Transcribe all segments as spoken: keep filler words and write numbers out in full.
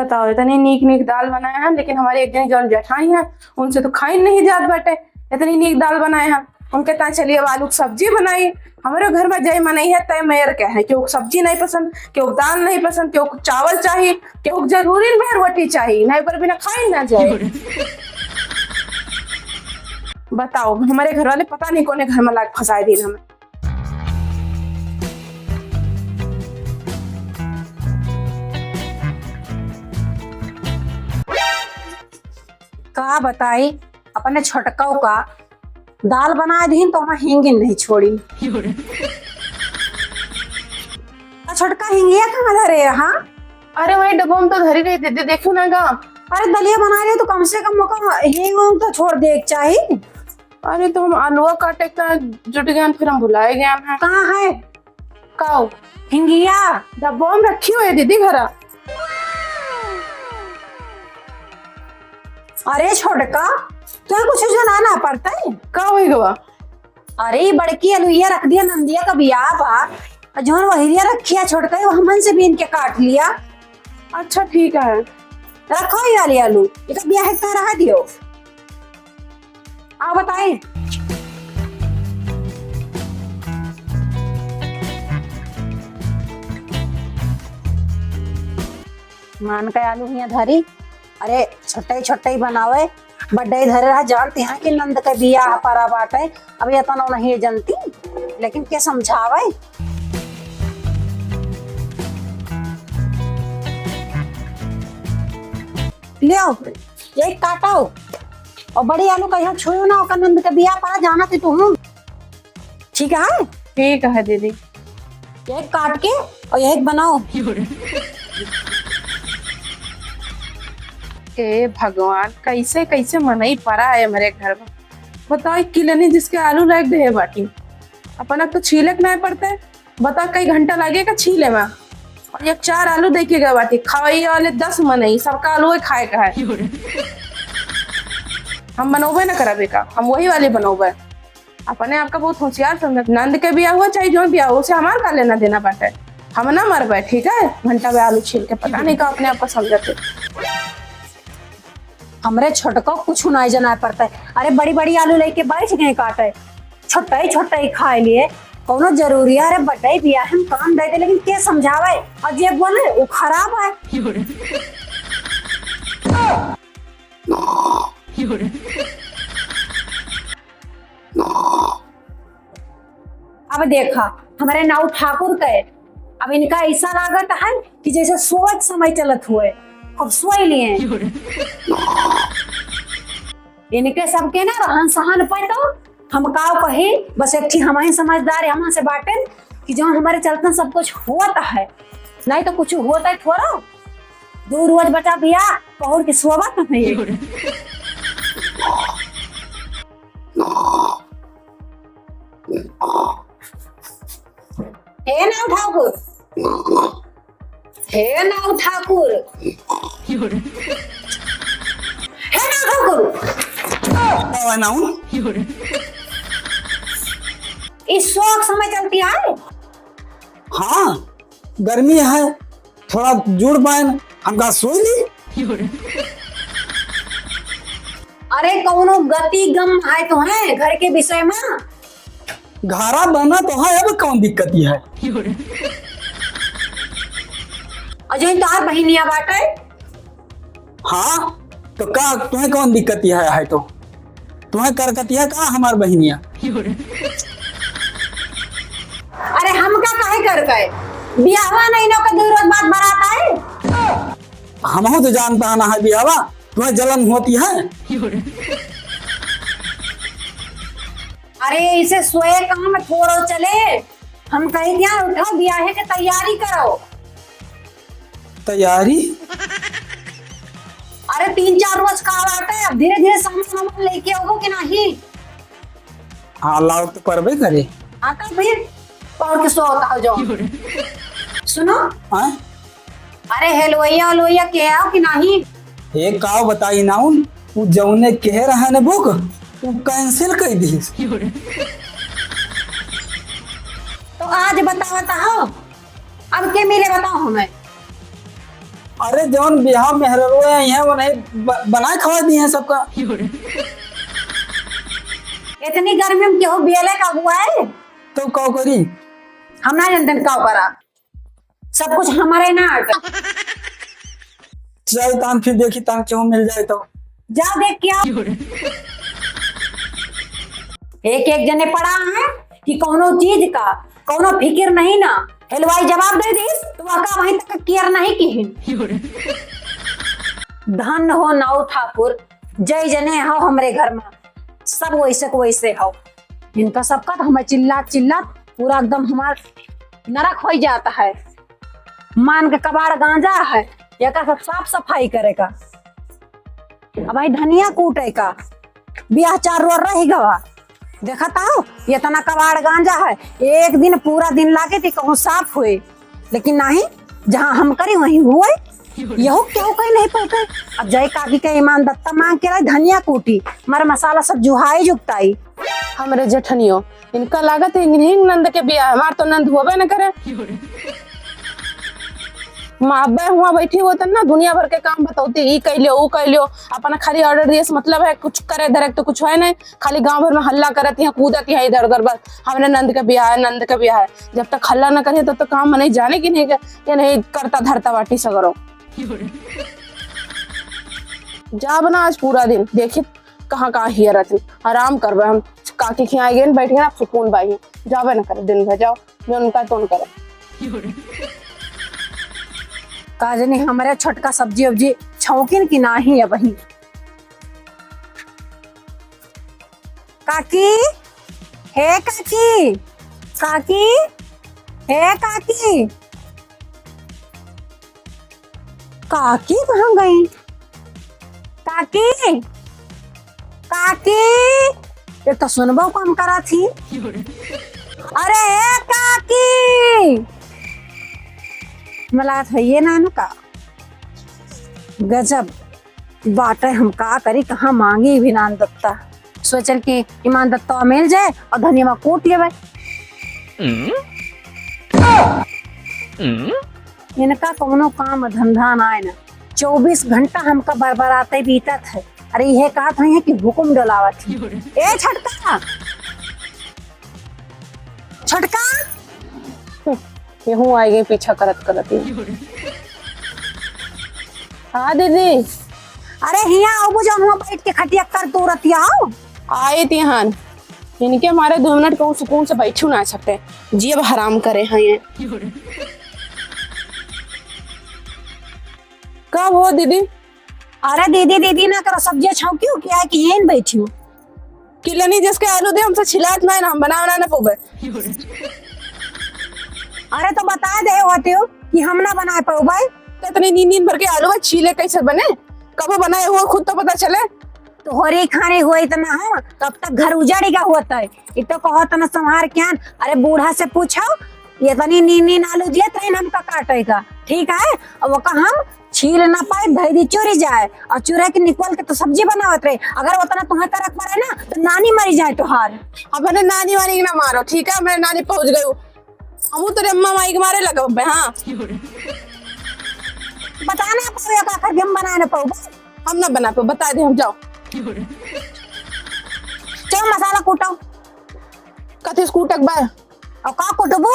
बताओ, इतनी नीक नीक दाल बनाए हैं, लेकिन हमारे एक जनी जौन जेठानी है, उनसे तो खाई नहीं जात बाटे। इतनी नीक दाल बनाए हैं, उनके ताई चलिए अब आलू के सब्जी बनाई। हमारे घर में जय मनई है, तय मेर के है, केहू के सब्जी नहीं पसंद, केहू के दाल नहीं पसंद, केहू के चावल चाही, केहू के जरूरी में रोटी चाही, नहीं पर बिना खाई ना जाए। बताओ, हमारे घर वाले पता नहीं कौने घर में लाग फंसाए दिन हमें। का बताई, अपने छोटकऊ का दाल बनाए दीन तो हम हिंगिन नहीं छोड़ी। आ छोटका हिंगिया कहाँ धरे है, हाँ? अरे वही डब्बा में तो धरी रही दीदी, देखो ना गा। अरे दलिया बना रही हो तो कम से कम ओका हिंग उंग तो छोड़ दे के चाही। अरे तो हम आलूआ काटे का जुट गए, फिर हम भुलाए गए हैं। कहाँ है? काओ? हिंगिया? डब्बा में रखी हुई है दीदी घरा। अरे छोटका, तू कुछ जनाना पड़ता है? का होई गवा? अरे ई बड़की अलुइया रख दिया, नंदिया का बियाह बा, और जौन वहिरिया रखी है छोटका, वो हमन से बीन के काट लिया। अच्छा ठीक है। रखो ये वाली आलू, ये तो बियाह का रहा दियो। आओ बताई। मान के आलू हियाँ धरी, अरे छोटे छोटे बनावे, बड्डे धरे रहा, जानती हैं कि नंद के बियाह परा बाटे, अब ये तनो नहीं जनती, लेकिन के समझावे। लियो, ये काटो। और बड़ी आलू कहियो छुयो ना, ओकर नंद के बियाह परा जाना थी तू। ठीक है? ठीक है दीदी। एक काट के और एक बनाओ। ए भगवान, कैसे कैसे मनई परा है हमारे घर में। बताओ, एक किलनी जिसके आलू लायक दे बाटी, अपना तो छीलक नहीं पड़ते। बता, कई घंटा लागेगा छीले में? और एक चार आलू देके गए बाटी, खाई वाले दस मनई, सबका आलू खाए का है। हम बनौबे न करबे का, हम वही वाली बनौबे। अपने आपका बहुत होशियार समझत। नंद के बियाह हुआ चाहे जौन बियाह हुआ, उसे हमार का लेना देना बाटे। हम ना मरबे, ठीक है? घंटा में आलू छील के पता नहीं का अपने आपका समझत है। हमरे छोटको कुछ नहीं जना पड़ता है। अरे बड़ी बड़ी आलू लेके बैठ गए काटे, छोटा ही छोटा ही खाए लिए। कौनो जरूरी है? अरे बड्डे बियाह हम काम दे दे, लेकिन के समझावे? और जे बोले वो खराब है। अब देखा, हमारे नाऊ ठाकुर के, अब इनका ऐसा लागत है कि जैसे सोवत समय चलत हुए, अब सोई लिए। इनके सबके ना रहन सहन पे तो हम काव कही, बस एक ठी हम ही समझदार, हम से बाटेन कि जो हमारे चलते सब कुछ होत है, नहीं तो कुछ होत है थोड़ा। दो रोज बचा बिया, पहुर के सोवत नहीं। हे नाऊ ठाकुर, हे नाऊ ठाकुर, हे नाऊ ठाकुर। का हुआ नाऊ? ई सोवक समय चलती है? हाँ, गर्मी है, थोड़ा जुड़ पाएन, हमका सोई ली। अरे कौनो गति गम है तो है घर के विषय में? घरा बना तो है, अब कौन दिक्कत है? और जो तोहार बहिनिया बाटे? हाँ, तो का तुम्हें कौन दिक्कत है, है तो? तुम्हें करकतिया का हमार बहिनिया? अरे हमका काहे कर गए? बियाहवा नहीं ना का दो रोज बाद बारात आए। हमहू तो जानता ना है बियाहवा, तुम्हें जलन होती है। अरे इसे सोए काम थोड़ो चले, हम कही क्या उठाओ बियाहे के तैयारी करो। तैयारी? अरे तीन चार रोज का बात है, अब धीरे धीरे सामान वामान लेके आओ कि नहीं? हाँ, लाओ तो परबे करे। हाँ, तो फिर और के सो होता हो जाओ। सुनो। हाँ? अरे हेलवैया वेलवैया के आओ कि नहीं? हे काव बताई नाउन, उ जौने कहे रहे ने बुक, उ cancel कर दी। तो आज बतावत हो, अब के मिले बताओ हमें। अरे, जौन बिहाव मेहररुआ आई हैं, वो नहीं ब-, बनाए खवा दी हैं सबका। इतनी गर्मी में केहू बियले का हुआ है? तो का करी? हम ना जानते का करा, सब कुछ हमारे ना आटे। चल तान फिर देखी तान केहू मिल जाए तो। जाओ देख के आओ। एक एक जने पड़ा है कि कौनो चीज का कौनो फिकिर नहीं ना। हलवाई जवाब दे दिस तो वह का वहीं तक केयर नहीं किहिन। धन हो नाऊ ठाकुर, जय जने हो हमरे घर में, सब वैसे को वैसे हो। इनका सबका तो हमें चिल्लात चिल्लात पूरा एकदम हमार नरक हो जाता है। मान के कबाड़ गांजा है, एका सब साफ सफाई करे का। अब भाई धनिया कूटे का, बियाह चार रोज रह गवा। देखत आओ, इतना कबाड़ गांजा है, एक दिन पूरा दिन लागे थी कहूँ साफ हुए, लेकिन नहीं, जहाँ हम करी वहीं हुए। यहू केहू कहीं नहीं पहुँचे। अब जय काकी के ईमान दत्ता मांग के लाई धनिया कूटी, मर मसाला सब जुहाई जुगताई। हमरे जेठनियो, इनका लागत है इन्हीं नंद के बियाह है, हमार तो नंद होबे न करे। माँ अब्बे हुआ बैठी होतन ना, दुनिया भर के काम बतौती, ई कैलियो, ऊ कैलियो, अपना खाली ऑर्डर दिए से मतलब है, कुछ करे धरे के तो कुछ है नहीं, खाली गांव भर में हल्ला करत यहाँ कूदत यहाँ इधर उधर, बस हमरे नंद के बियाह है, नंद के बियाह है। जब तक हल्ला न करे तब तक काम नहीं जाने की नहीं के, ये नहीं करता धरता बाटी सगरो। जाब ना आज पूरा दिन, देखी कहाँ कहाँ हिया रहती, आराम करबे हम। काकी खियाए गए बैठ गए, आप सुकून बाई, जाबे न करे दिन भर, जाओ। जौन उनका तौन करे। का जानी हमरे छोटका सब्जी उब्जी छौकिन कि नाही अबही। काकी, हे काकी, काकी, हे काकी। काकी कहाँ गई? काकी, काकी, ये तो सुनबो कम करा थी। अरे ए काकी, मला तो ये ना न का गजब बाटे, हम का करी, कहाँ मांगी भी नान दत्ता। सोचल कि ईमान दत्ता मिल जाए और धनिया कूट लेवे। इनका कौनो काम धंधा ना है ना, चउबीस घंटा हमका बरबराते बीतत है। अरे इहे कहत है कि हुकुम डोलावत है। ए छोटका, छोटका। यहू आ गई पीछा करत करत ही। हाँ दीदी। अरे हिया आबू, जौन हुआ बैठ के खटिया कर तोरत आओ। आए तिहान, इनके मारे दो मिनट कहूँ सुकून से बैठू ना सकते, जियब हराम करे हैं ये। कब हो दीदी? अरे दीदी दीदी ना करो, सब्जियां छौंकी हो क्या है कि यहीं बैठी हो? किलनी जिसके आलू दे हमसे छिलात ना है ना, हम बना बना ना पोबे। अरे तो बता दे होते हो कि हम ना बनाए पाउबे। इतने नीन नीन भर के आलू है, छीले कैसे बने, कबो बनाए हुए खुद तो पता चले। तोहरे खाने हुए इतना हो, कब तक घर उजाड़ेगा होता है? ये तो कहो तना संभार क्या? अरे बूढ़ा से पूछो, ये तनी नीन नीन आलू दिए तनी हमका काटेगा, ठीक है? अब ओका हम छील ना पाए, धई दी चुरी जाए, और चुरा के निकल के तो सब्जी बनावत रहे। अगर उतना तुम्हें तरक पड़े ना तो नानी मरी जाए तोहार। अब मैंने नानी वानी ना मारो, ठीक है? मैंने नानी पहुंच गई हूँ। हमू तोरे अम्मा माई के मारे लगबे, हाँ। बता ना पावे का आखिर हम बना ना पाऊ। हम ना बना पाऊ, बता दे हम, जाओ। चलो मसाला कूटो। कथी से कूटक बा? और का कूटबू?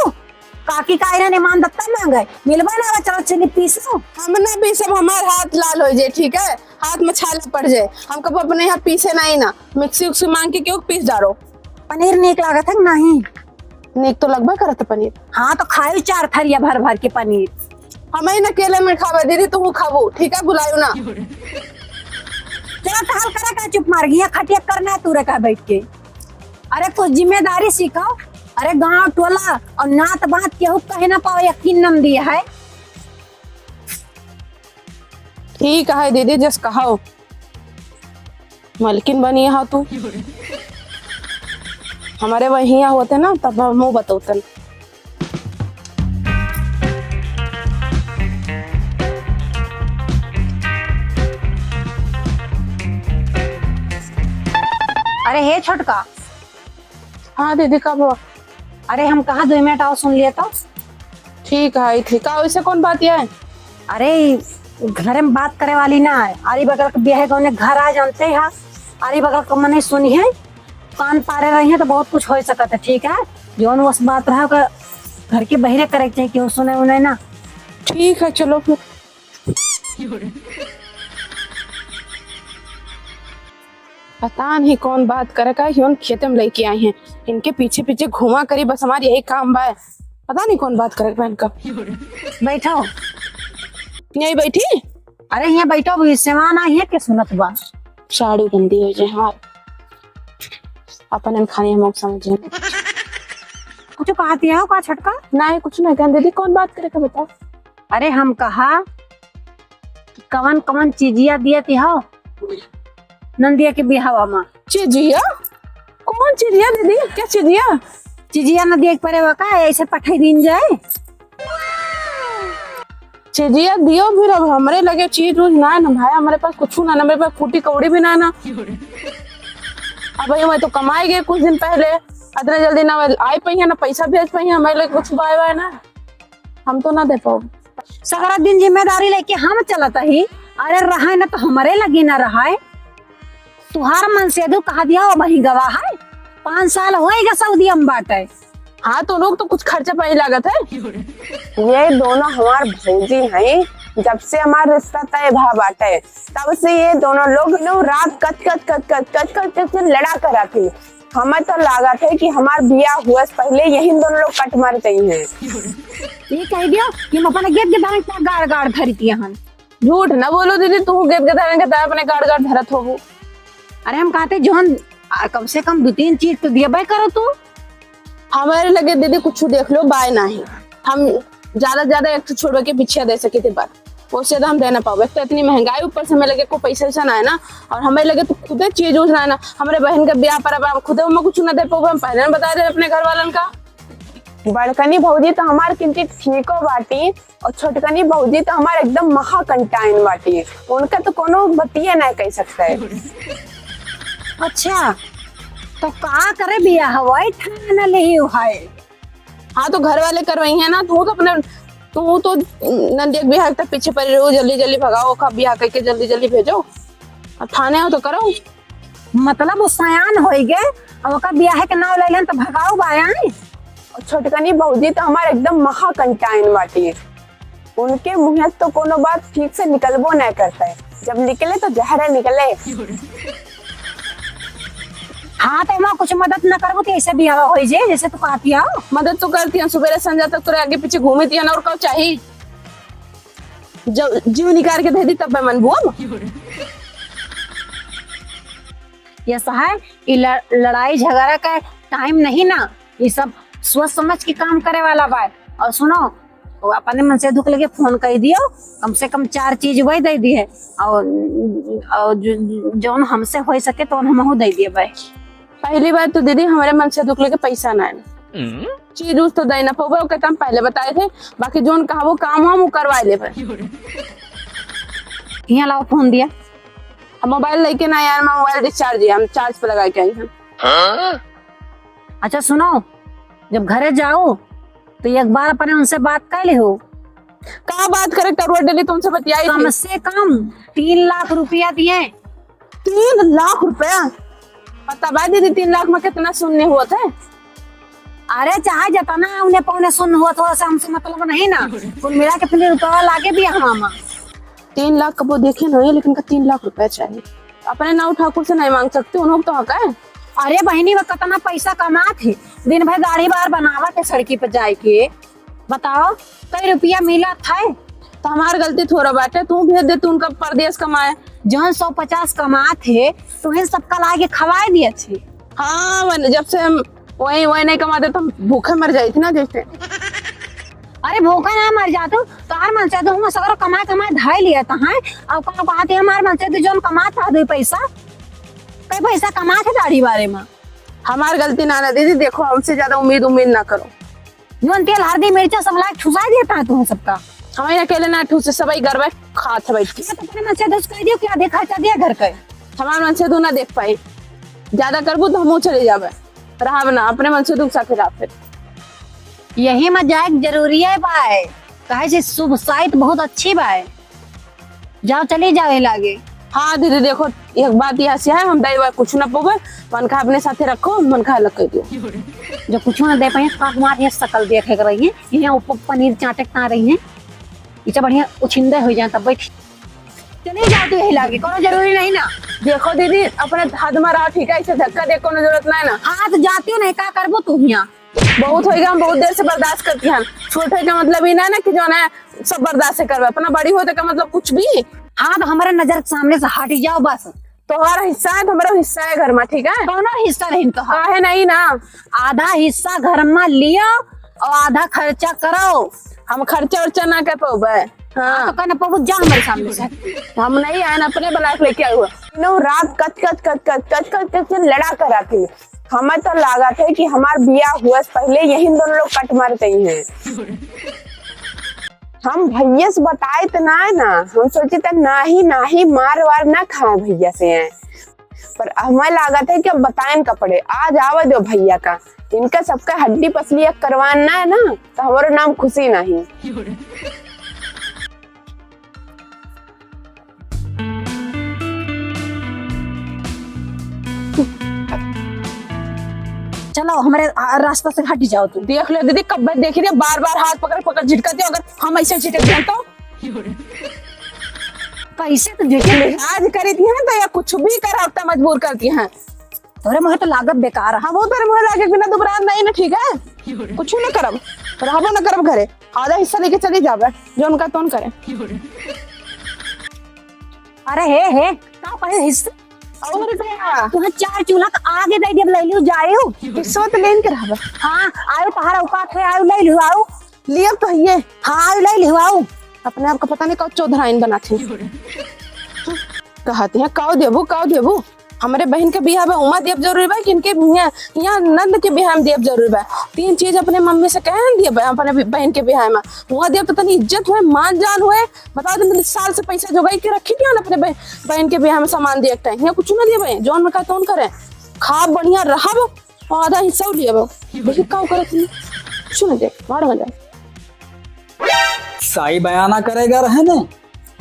काकी का आयरन ईमान दत्ता मांगे। मिलबा ना बा, चलो चीनी पीसो। हम ना पीसब, हमार हाथ लाल हो जाए, ठीक है? हाथ में छाला पड़ जाए। हम कब अपने यहाँ पीसे नहीं ना, मिक्सी उक्सी मांग के क्यों पीस डारो? पनीर नीक लागत है कि नहीं? नीक तो लगबे करत पनीर। हाँ, तो खाई चार थरिया भर भर के पनीर। हम ही न अकेले में खावे दीदी, तू खाबू, ठीक है, बुलायू ना। चलो टहल करे का चुप मार गया, खटिया करना तू रखा बैठ के। अरे कुछ जिम्मेदारी सीखो। अरे गांव टोला और नात बात केहू कहे ना पावे, यकीन नम दिया है। ठीक है दीदी, जस कहो। मलकिन बनी हा तू। हमारे वहिया होते ना, तब हम मुँह बतौतन। अरे हे छोटका। हाँ दीदी, का हुआ? अरे हम कहा, दो मिनट आओ, सुन लिया तो। ठीक है, ठीक है, वैसे कौन बात है? अरे घरे में बात करे वाली ना है। आरी बगल के बियाह गौने घर आ जानते हैं, आरी बगल के मने सुनी है, कान पारे रही है तो बहुत कुछ हो सकत है। ठीक है, जौन वस बात रहा ओकर घर के बहिरे करे के चाही, केहू सुने उन्हें ना। ठीक है, चलो फिर। पता नहीं कौन बात करे का, हियन खेते में लेके आई हैं, इनके पीछे पीछे घूमा करी, बस हमार यही काम बा। पता नहीं कौन बात करे का इनका। बैठो। यहीं बैठी? अरे यहाँ बैठो, अभी सेवान आई है, के सुनत बा? साड़ी गंदी हो जाए हमार, अपन खानी हम समझे। कुछ कहती हो का छोटका? नहीं, कुछ नहीं कहन दीदी, कौन बात करे का बता? अरे हम कहा कि कवन कवन चीजिया दिए ती हो नंदिया के बिहावा में? चीजिया? कौन चीजिया दीदी? क्या चीजिया? चीजिया न दिए के पड़े बा का, ऐसे पठाई दीन जाए? चीजिया दियो फिर, अब हमरे लगे चीज उज ना है ना भाई, हमारे पास कुछ ना, ना मेरे पास फूटी कौड़ी भी ना है ना। अब भाई मैं तो कमाए गए कुछ दिन पहले, इतने जल्दी ना आई पाई है, ना पैसा भेज पाई है, हमारे लगे कुछ बाय बाय ना। हम तो ना दे पाओ। सगरा दिन जिम्मेदारी लेके हम चलत ही। अरे रहाय ना तो हमरे लगी ना रहाय। तुहार मनसेधु कहा दिया वो वही गवा है। पाँच साल होएगा सऊदी में बाटे। हाँ तो लोग तो कुछ खर्चा पानी लागत है। ये दोनों हमार भौजी हैं, जब से हमार रिश्ता तय भा बाटे तब से ये दोनों लोग दिन रात कच कच कच कच कच कच कच लड़ा करत ही। हमें तो लागत है कि हमार बियाह हुआ से पहले यही दोनों लोग कट मर गई हैं। ये कह दियो कि हम अपने गेद के दाने का गाड़ गाड़ धरती हन। झूठ ना बोलो दीदी, तू गेद के दाने के दाने अपने गाड़ गाड़ धरत होबू। अरे हम कहते जोन, आ, कम से कम दो तीन चीज तो दिया भाई करो तू। हमारे लगे दीदी कुछ देख लो, बाय नाही। हम ज्यादा ज्यादा एक ठो छोड़वे के पीछे दे सकी थे बात, उससे तो हम दे ना पावे। एक तो इतनी महंगाई, ऊपर से हमें लगे को पैसा वैसा ना है ना, और हमें लगे तो खुदे चीज उज ना है ना। हमारे बहन का ब्याह पर अब हम खुदे उमा कुछ ना दे पावे, हम पहले ना बता दे अपने घर वालन का। बड़कनी भौजी तो हमार किंती ठीको बाटी और छोटकनी भौजी तो हमार एकदम महाकंटाइन बाटी, उनका तो कोनो बतिये ना कह सकते। अच्छा, तो का करे बियाह हवाई ठान ले ही है? हाँ, तो घर वाले करवाई है ना, तू तो अपने, तू तो नंदिया के बियाह तक पीछे पड़ी रहू, जल्दी जल्दी भगाओ, ओका बियाह करके जल्दी जल्दी भेजो, अब ठाने हो तो करो। मतलब वो सयान होई गए, अब ओका बियाह के नाव ले लेन तो भगाओ बायां। और छोटकनी भौजी तो हमार एकदम महाकंटाइन बाटी, उनके मुँह से तो कोनो बात ठीक से निकलबो नहीं करता है, जब निकले तो जहरे निकले। हाँ, तो एमा कुछ मदद न करबो तो ऐसे बियाह होई जे, जैसे तू कहती हो। मदद तो करती है, सुबह से संझा तक तोरे आगे पीछे घूमी थी ना, और का चाही? जब जीव निकाल के दे दी तब मैं मन बुआ। ये सहाय, ये ल-, लड़ाई झगड़ा का टाइम नहीं ना, ये सब सोच समझ के काम करे वाला बा। और सुनो, वो अपने मनसेधु के लगे फोन कर दियो, कम से कम चार चीज वही दे दिए, और, और जो, जौन हमसे हो सके तो हमहू दे दिए भाई। पहली बात तो दीदी, हमारे मनसेधु के लगे पैसा ना है, चीज उज तो दे ना पावे, ओके तो हम पहले बताए थे, बाकी जौन कहा वो काम हम वो करवा लेबे। यहाँ लाओ फोन दिया। हम मोबाइल लेके ना यार, मैं मोबाइल डिस्चार्ज है, हम चार्ज पे लगा के आई हैं। अच्छा सुनो, जब घरे जाओ तो एक बार अपने उनसे बात कर लिहो। का बात करे, टरुआ डेली तुमसे बतियाई थी। कम से कम तीन लाख रुपया दिए। तीन लाख रुपया? पता बा दीदी, तीन लाख में कितना शून्य हुआ था? अरे चाहे जितना उन्हें पौने शून्य हुआ था, हमसे मतलब नहीं ना। कुल मिला के तीन रुपया लागे भी हमारा। तीन लाख कबो देखे नहीं, लेकिन का तीन लाख रुपया चाहिए। अपने नाऊ ठाकुर से नहीं मांग सकती, उन लोग तो हक है। अरे बहिनी, वो कितना पैसा कमात है, दिन भर दाढ़ी बार बनावत है सड़की पर जाए के। बताओ, कई रुपया मिलत है? तो हमार गलती थोड़ा बाटे, तू भेज दे तू उनका परदेस कमाए। जौन सौ पचास कमात है, तो उन्हें सबका लाके खवाए दिए छे। हाँ, वन-, जब से हम वही, वही नहीं कमाते तो हम भूखे मर जाई थी ना जैसे। अरे भूखे ना मर जातू, तोहार मनसेधु हुआ सगरो कमाए, कमाए धाई लिया था, हैं? अब कौन कहते हमार मनसेधु जौन कमात था दो पैसा, कई पैसा कमात है दाढ़ी बारे में। हमार गलती ना ना दीदी, देखो हमसे ज्यादा उम्मीद, उम्मीद ना करो। जौन तेल, हल्दी, मिर्चा सब लाके ठुसा देता है तुम सबका। हमें अकेले ना ठूसे, सबई गरबा खात है बैठ के। तो अपने मनसेधु से कह दियो कि आधे खर्चा दिया घर का। हमार मनसेधु ना देख पाई, ज्यादा करबू तो हमहू चले जाबे, रहब ना, अपने मनसेधु के साथे रह फिर। यही में जाए के जरूरी है बाय, काहे से शुभ साइत बहुत अच्छी बाय। जाओ, चली जाओ, ये लागे। हाँ दीदी, देखो, एक बात यहाँ से है, हम दई वाई कुछ ना पावे, मन का अपने साथे रखो, मन का अलग कर दियो। जो कुछ ना दे पाए, तो हमारे ये शकल देखे कर रही है, यहाँ ऊपर पनीर चाटे के ना रही है, इसे बढ़िया उछिंदे हो जाए तब बैठ। चली जाओ तो यही लागे, कोनो जरूरी नहीं ना। देखो दीदी, अपने हद में रहो, ठीक है, इसे धक्का दे कोनो जरूरत नहीं ना। हाँ, तो जाती हो नहीं, का करबो तू यहाँ? बहुत होइगा, हम बहुत देर से बर्दाश्त करती हैं। छोट होइगा मतलब ई ना ना कि जो ना सब बर्दाश्त से करबे, अपना बड़ी होते का मतलब कुछ भी। हाँ, तो हमारे नजर के सामने से हट जाओ बस। तोहार हिस्सा है तो हमारा हिस्सा है घर में, ठीक है? कौनो हिस्सा नहीं तोहार। काहे नहीं ना? आधा हिस्सा घर में लियो और आधा खर्चा करो। हम खर्चा उर्चा ना कर पाबे। हाँ। हाँ, तो कर ना पाबो, जा हमारे सामने से। हम नहीं आए ना, अपने बलाक लेके आए हुए। तीनों रात कच कच कच कच कच कच कच लड़ा कर आती है। हमें तो लागत है कि हमार बियाह हुआ से पहले यही दोनों लोग कट मरते ही हैं। हम भैया से बताए तो ना है ना, हम सोचे तो ना ही, ना ही मार वार ना खाए भैया से हैं। पर हमें लागत है कि अब बताएन का पड़े, आज आवे दो भैया का, इनका सबका हड्डी पसली एक करवान ना है ना, तो हमारो नाम खुशी नहीं। चलो, हमारे, आ, रास्ता से हट जाओ तू। देख लो दीदी, कब देख रही है, बार बार हाथ पकड़ पकड़ झिटकती हो, अगर हम ऐसे झिटक जाए तो? कैसे तो देखे लिहाज करी थी हैं तो या कुछ भी कर हफ्ता मजबूर करती हैं। तोरे मुँहे तो लागत बेकार है। हाँ, वो तोरे मुँहे लागे बिना दुबरान नहीं ना, ठीक है? कुछ ना करब, रहबो ना करब घरे। आधा हिस्सा लेके चली जाबे, जो उनका तोन करे। अरे हे, हे, का कहे हिस्सा? और क्या? तुहे चार चूल्हा तो आगे दे दिया, ले लियो, जायो। हिस्सा तो लेन के रहबे। हाँ, आयो, तोहरा औकात है, आयो, ले लियो, आओ। लियो तो ये। हाँ, आयो, ले लियो, आओ। अपने आप को पता नहीं कब चौधराइन बनात है। कहती है, "काऊ देबू, काऊ देबू? हमरे बहिन के बियाह बा, उमा देब जरूरी बा कि इनके बियाह, यहाँ नंद के बियाह में देब जरूरी बा?" तीन चीज अपने मम्मी से कहे न दिए बा, अपने बि-, बहिन के बियाह में। वहाँ देब तो तनी इज्जत हुए, मान जान हुए। बताओ, तुम साल से पैसा जोगाई के रखी थी ना अपने बह-, बहिन के बियाह में सामान दिए के टाइम। यहाँ कुछ ना दिए बा, जौन में कहा तौन करे। खा बढ़िया रहब, आधा हिस्सा लिया बा। देखी का करत हई। सुन दे, मार हो जाए। साई बयाना करेगा रहे ने,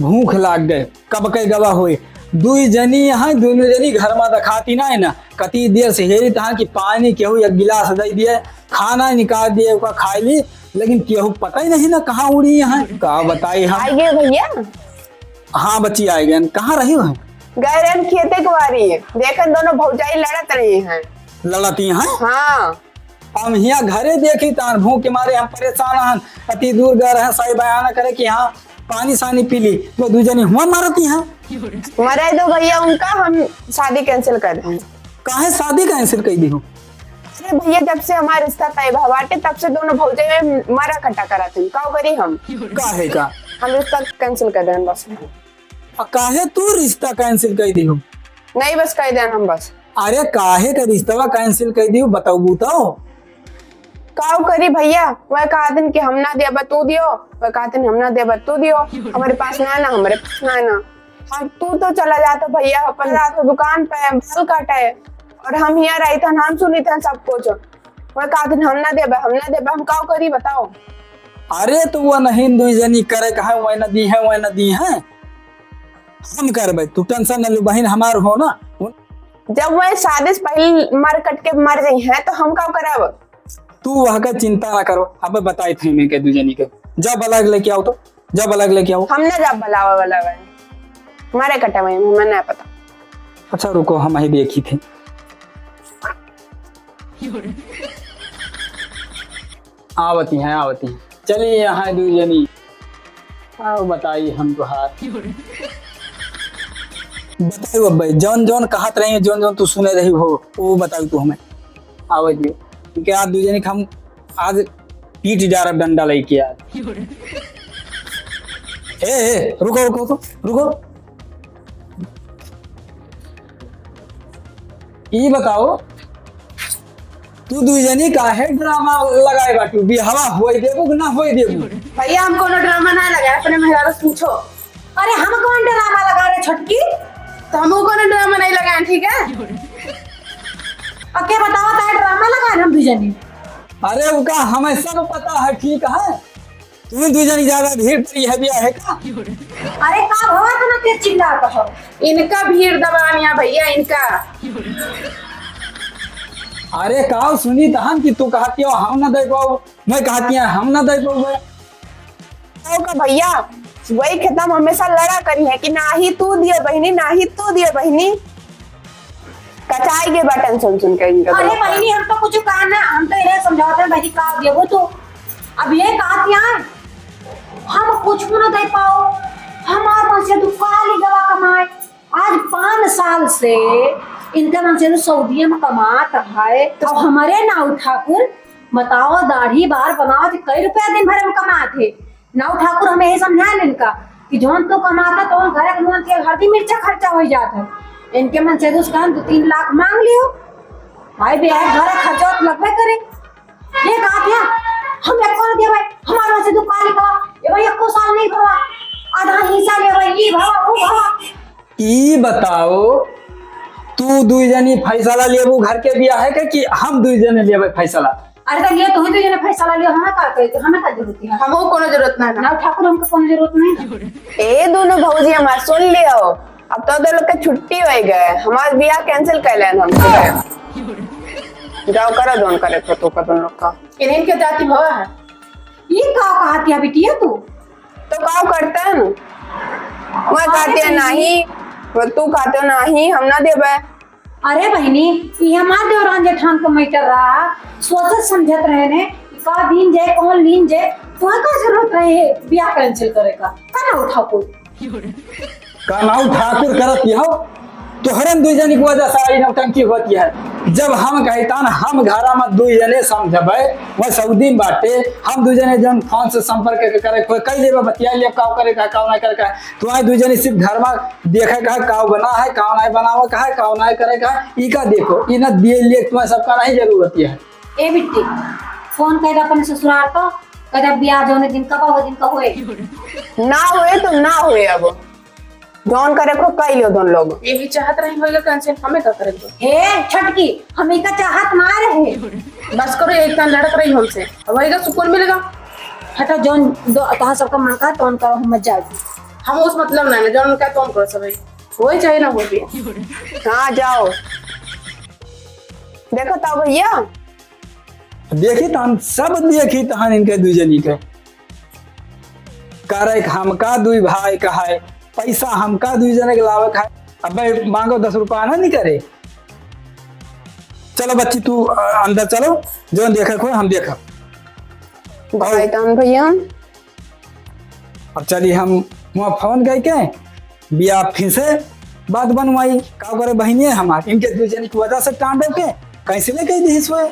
भूख लाग गए, कब के गवा होई। दुई जनी यहाँ, दोनों जनी घर में दिखाती ना है ना। कती देर से हेरी तहाँ कि पानी केहू एक गिलास दे दिए, खाना निकाल दिए, ओका खाई ली, लेकिन केहू पता ही नहीं ना कहाँ उड़ी यहाँ। का बताई हम। आइए भैया। हाँ बच्ची, आए गए। कहाँ रही हो? गए रहन खेते के बारी, देखन दोनों भौजाई लड़त रही हैं। लड़ती हैं? हाँ। हम हियाँ घरे देखी तान, भूख के मारे हम परेशान हन। अति दूर गए रहे साई बयाना करे कि हाँ पानी सानी पी ली, वो दू जनी हुआ मारती हैं। मरे दो भैया उनका, हम शादी cancel कर देंगे। काहे शादी cancel कर दी हो? अरे भैया, जब से हमारा रिश्ता तय भा बाटे, तब से दोनों भौजाई में मारा कटा करत हन। का करी हम? काहे का? हम रिश्ता cancel कर देन बस। आ काहे तू रिश्ता cancel कर दी हो? नहीं, बस कर देन हम बस। अरे काहे का रिश्तवा cancel कर दी हो, बताओ तो। का करी भैया, वह कहतिन कि हम ना देबा तू दियो, वह कहतिन हम ना देबा तू दियो, हमारे पास ना ना, हमारे पास ना ना। हम, तू तो चला जाता भैया, अपन रात को दुकान पे बाल काटे, और हम यहाँ रही थन, हम सुनी थन सब कुछ। वह कहतिन हम ना देबा, हम ना देबा, हम का करी बताओ। अरे तो वह नहीं दुई जनी करे कहा, वह ना दी है, वह ना दी है, हम करबे, तू tension न लू बहिन हमार हो ना। जब वह शादी से पहले मर कट के मर गई है तो हम का करब? तू वह का चिंता ना करो, अब बताई थे मैं के दू जनी के। जा बलाक लेके आओ तो, जा बलाक लेके आओ। हम ना जा बलावा वाला बा। मारे कटे में, हमें ना पता। अच्छा रुको, हम ही देखी थे। आवती हैं, आवती हैं। चलिए यहाँ दू जनी। आओ बताई हम तुहार। बताओ अब भाई, जौन जौन कहत रही, जौन जौन तू सुने रही हो, वो बताओ तू हमें। आवे दियो। क्योंकि आप दू जनी के हम आज पीट डारब डंडा लेके आज। ए, ए, रुको, रुको, रुको, रुको। ई बताओ, तू दुई जनी काहे ड्रामा लगाए बाटू? बियाहवा होए देबू कि ना होए देबू? भैया, हम कोनो ड्रामा ना लगाए, अपने मेहरारू से पूछो। अरे, हम कौन ड्रामा लगा रहे छोटकी? तो हम कोनो ड्रामा नहीं लगाए, ठीक है? और क्या बताओ, ताए ड्रामा लगाए हम दुई जनी? अरे, उका हमें सब पता है, ठीक है? तुम दुइ जनी ज्यादा भीड़ पड़ी है बियाह है का? अरे का भवा तना तेज चिल्लात हो? इनका भीड़ दबानिया भैया, इनका। अरे काव सुनी तहन कि तू कहतियो हम ना दे पाओ, मैं कहतिया हम ना दे पाओ। तो का भैया, वही खतम हमेशा लड़ा करी है कि नाही तू दियो बहिनी, नाही तू दियो बहिनी। कचाई के बटन सुन सुन के इनका अरे दोनों का। बहिनी, हम तो कुछ कहा ना, हम तो इन्हें समझाते हैं, बहिनी, का देबो तो। अब ये कहत यार, हम कुछ भी ना दे पाओ, हमार मन से तू काली गवा कमाए। आज पाँच साल से इनका मन से तू सऊदिया में कमात है, तो हमारे नाऊ ठाकुर बताओ, दाढ़ी बार बनाओ, तो कई रुपया दिन भर में कमात है। नाऊ ठाकुर हमें यही समझाए इनका कि जौन तू कमाता, तो घर के नून, तेल, हल्दी, मिर्चा खर्चा हो जात है। इनके मन से तो उसका हम दो तीन लाख मांग लियो। भाई बे, घर खर्चा तो लगबे करे। ये कहा क्या? हम एको ना दिया भाई, हमारे मन से तू काली गवा, ये भाई एको साल नहीं भवा, आधा हिस्सा ले भाई, ये भवा, वो भवा। ई बताओ, तू दुई जनी फैसला लेबू घर के बियाह है के, कि हम दुई जने लेबे फैसला? अरे तो ये तू ही दुई जने फैसला लियो, हमें का करे, हमें का जरूरत है? हमको कोनो जरूरत नहीं ना। ना ठाकुर, हमको कोनो जरूरत नहीं ना। ए दोनों भौजी हमार सुन लियो, अब तो दो लोग के छुट्टी हो गए, हमार बियाह cancel कर लेन हम। जाओ करो जौन करे को तो का दोनों लोग का। इन्हें के जाति भवा है। ये का कहा थी बिटिया तू? तो का करते हैं ना? मैं अरे कहते हैं बहिनी। नहीं, वो तू कहते हो नहीं, हम ना देबे। अरे बहिनी, ये हमार देवरान जेठान का matter रहा, सोचत समझत रहे ने, का दिन जाए, कौन लीन जाए, तुम्हें का जरूरत रहे है बियाह cancel करे का? का ना उठा कोई? का नाऊ ठाकुर करत हो? तोहरन दुई जनी की वजह से आई नौटंकी होती है। जब हम कहतान हम घरा में दुई जने समझबे, वह सऊदी में बाटे, हम दुई जने जन फोन से संपर्क के करे, कोई कह लेबे, बतिया ले, काव करे का, काव ना करे का। तुम्हारे दुई जने सिर्फ घर में देखे का, काव बना है, काव नहीं बनावे का है, काव नहीं करे का है, ई का देखो, ई ना दिए लिए तुम्हें सबका नहीं जरूरत है। ए बिट्टी, फोन कर अपने ससुराल को, कह बियाह जौने दिन का बा, वो दिन का होए। ना होए तो ना होए अब। जौन करे को कई लो दोन लोग। यही चाहत रही होइगा cancel, हमें का करे दो। हे छटकी, हम इका चाहत ना रहे। बस करो, एक तन लड़क रही हमसे, अब वही का सुकून मिलेगा। हटा, जौन दो, तहाँ सबका मन का, तौन करो, हम मत जाओ। हम उस मतलब ना, जौन उनका तौन करो सब, वही चाहे ना हो भी। हाँ, जाओ। देखो तो भैया, देखी तहन, सब देखी तहन इनके दुई जनी के। करे के हमका दुई भाई का है, पैसा हमका दुई जने के लावे का है। अबे मांगो दस रुपया ना नहीं करे। चलो बच्ची तू, अ, अंदर चलो, जो देखे को हम देखब। भाई तहन भैया। अब चली हम वहाँ फोन कइ के बियाह फिर से बात बनवाई। का करे बहिनिये हमार, इनके दुई जने की वजह से टांडो के कैसे ले गई दिस हुए।